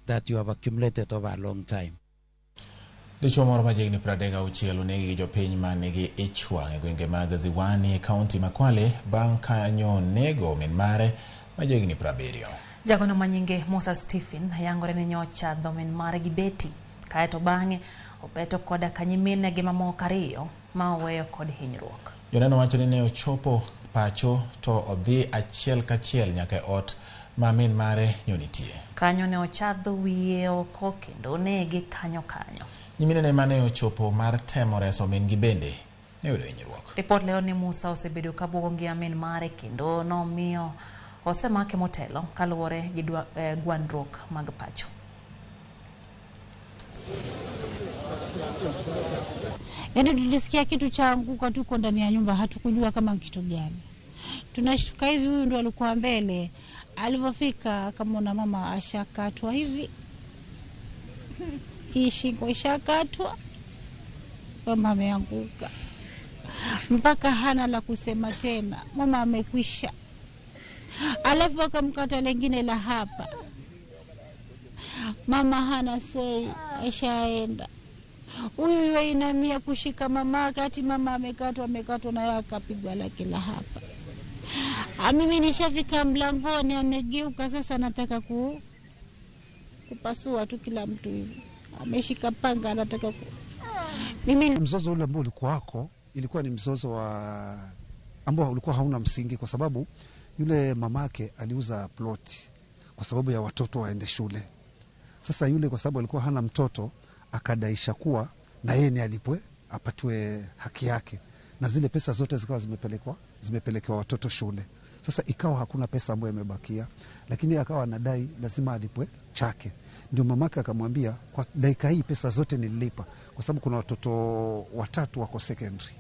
That you have accumulated over a long time. Dichuo moro ma jahigni 36 onegi gi jopiny ma nigi ich wang' e gwenge mag Ziwani e kaunti ma Kwale bang' ka nyonego min mare ma jahigni 70. Jagono manyinge Musa Stephen yangore ni nyocha dho min mare gi beti kaeto bang'e obeto koda ka nyimine gi mamoko ariyo ma oweyo kod hinyruok. Joneno wacho ni ne ochopo pacho to odhi achiel kachiel nyaka e ot ma min mare nyonitie. Kanyo ne ochadho wiye oko kendo onege kanyo kanyo. Nyiminene mane ochopo mar temo reso min gi bende ne oyudo hinyruok. Ripot lero ni Musa osebedo ka buogo ngima min mare kendo nomiyo osemake motelo kaluwore gi gwandruok mag pacho. Yaani tulisikia kitu cha anguka, tuko ndani ya nyumba, hatukujua kama kitu gani. Tunashtuka hivi, huyu ndo alikuwa mbele. Alivyofika akamwona mama ashakatwa hivi, hii shingo ishakatwa, mama ameanguka mpaka hana la kusema tena, mama amekwisha. Alafu akamkata lengine la hapa, mama hana sei, ashaenda. Huyu yuainamia kushika mama, kati mama amekatwa, amekatwa na yeye akapigwa lake la hapa. Mimi nishafika mlangoni, amegeuka sasa, nataka kupasua tu kila mtu hivi. Ameshika panga anataka mimi. Mzozo ule ambao ulikuwa wako ilikuwa ni mzozo wa ambao ulikuwa hauna msingi, kwa sababu yule mamake aliuza plot kwa sababu ya watoto waende shule. Sasa yule kwa sababu alikuwa hana mtoto akadaisha kuwa na yeye ni alipwe apatiwe haki yake, na zile pesa zote zikawa zimepelekewa watoto shule. Sasa ikawa hakuna pesa ambayo imebakia, lakini akawa anadai lazima alipwe chake. Ndio mamake akamwambia kwa dakika hii pesa zote nililipa, kwa sababu kuna watoto watatu wako secondary.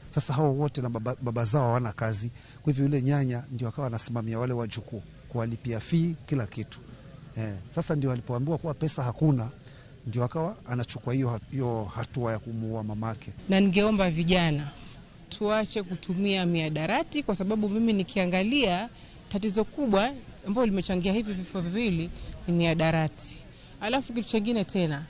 Sasa hao wote na baba zao hawana kazi. Kwa hivyo yule nyanya ndio akawa anasimamia wale wajukuu, kuwalipia fee kila kitu. Sasa ndio alipoambiwa kuwa pesa hakuna, ndio akawa anachukua hiyo hatua ya kumuua mamake. Na ningeomba vijana tuache kutumia miadarati, kwa sababu mimi nikiangalia tatizo kubwa ambalo limechangia hivi vifo viwili ni miadarati. Alafu kitu kingine tena,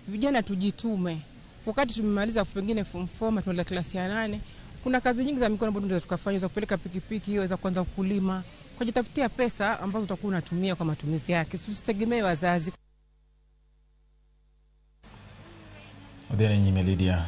vijana tujitume. Wakati tumemaliza pengine form 4, tumemaliza klasi ya 8, kuna kazi nyingi za mikono ambazo tunaweza tukafanya, za kupeleka pikipiki, hiyo za kuanza kulima, kujitafutia pesa ambazo utakuwa unatumia kwa matumizi yake. Usitegemee wazazi. Odhiambo Nyime Lydia.